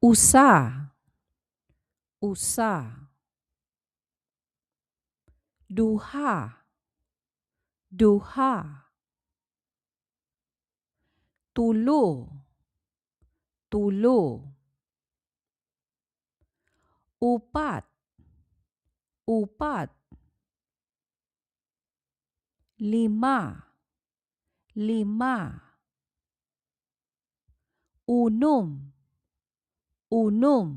Usa, usa. Duha, duha. Tulo, tulo. Upat, upat. Lima, lima. Unom, unom.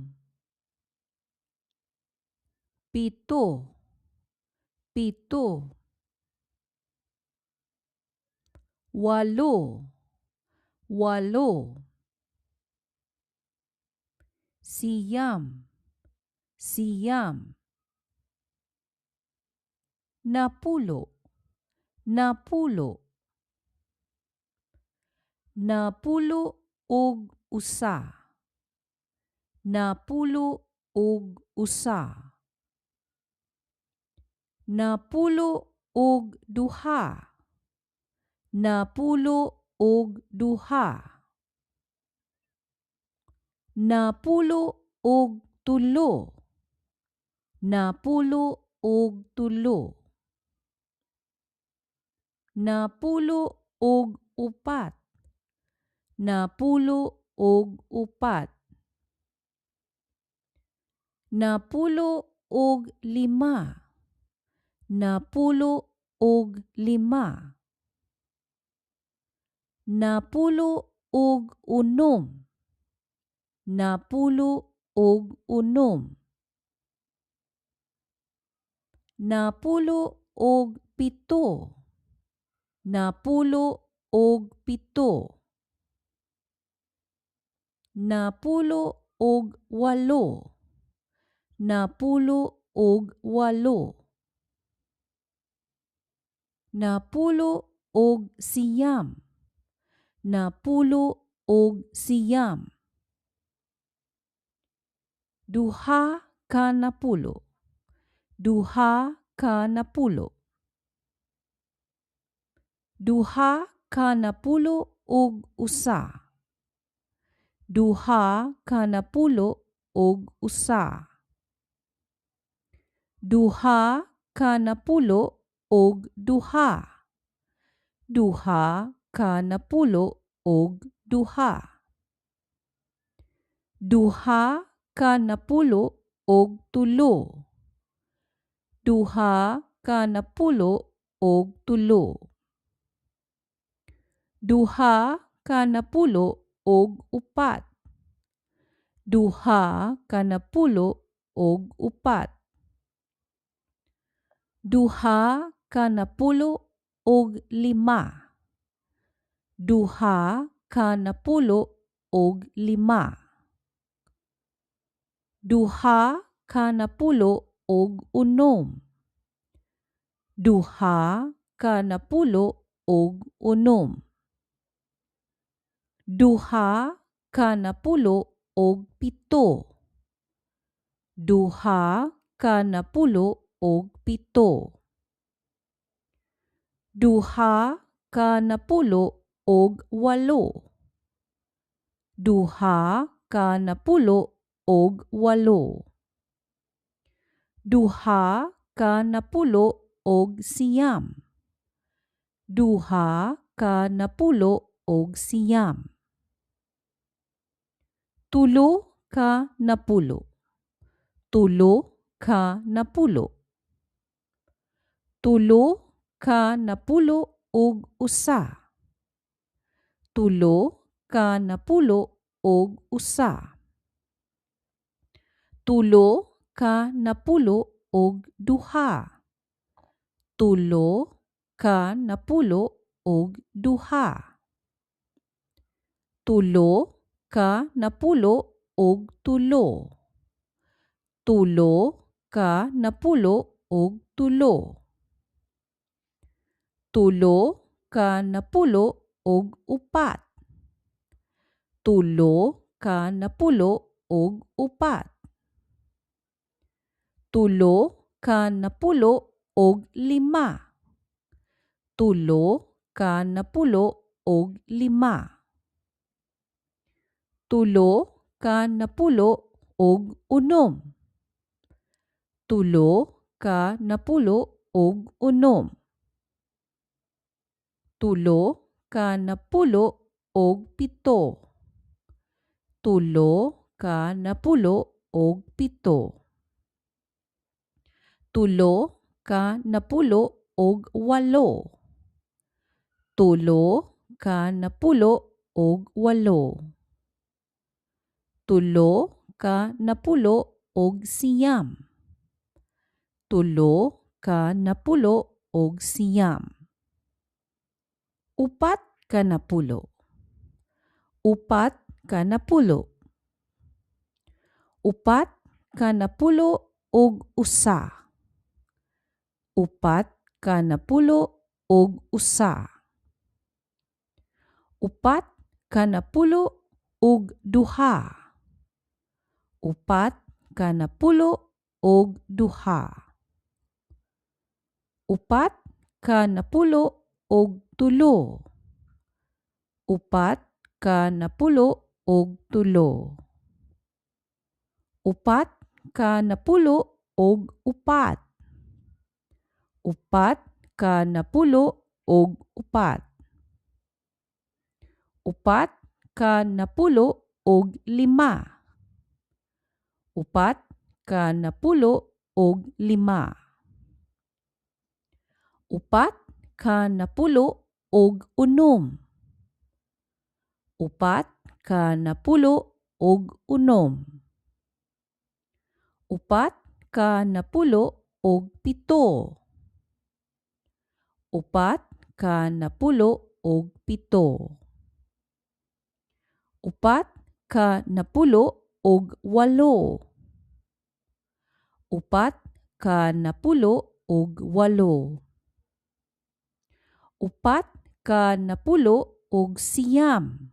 Pito, pito. Walo, walo. Siyam, siyam. Napulo, napulo. Napulo og usa. Napulo og usa. Napulo og duha. Napulo og duha. Napulo og tulo. Napulo og tulo. Napulo og upat. Napulo og upat. Napulo og lima. Napulo og lima. Napulo og unom. Napulo og unom. Napulo og pito. Napulo og pito. Napulo og walo. Napulo og walo. Napulo og siyam. Napulo og siyam. Duha ka napulo. Duha ka napulo. Duha ka napulo og usa. Duha ka napulo og usa. Duha ka napulo og duha. Duha ka napulo og duha. Duha ka napulo og tulo. Duha ka napulo og tulo. Duha ka napulo og upat. Duha ka napulo og upat. Duha ka napulo og lima. Duha ka napulo og lima. Duha ka napulo og unom. Duha ka napulo og unom. Duha ka napulo og pito. Duha ka napulo og pito. Duha ka napulo og walo. Duha ka napulo og walo. Duha ka napulo og siyam. Duha ka napulo og siyam. Tulo ka napulo. Tulo ka napulo. Tulo ka napulo og usa. Tulo ka napulo og usa. Tulo ka napulo og duha. Tulo ka napulo og duha. Tulo ka napulo og tulo. Tulo ka napulo og tulo. Tulo ka napulo og upat. Tulo ka napulo og upat. Tulo ka napulo og lima. Tulo ka napulo og lima. Tulo ka napulo og 6. 36. 37. 37. 38. 38. 39. 39. 40. 40. 41. 41. 42. 42. 43. 43. 44. 44. 45. 45. 46. 46. 47. 47. 48.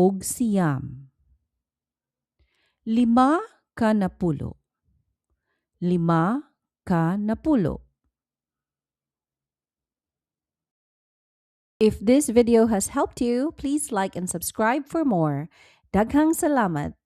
48. 49. 49. 50. 50. If this video has helped you, please like and subscribe for more. Daghang salamat!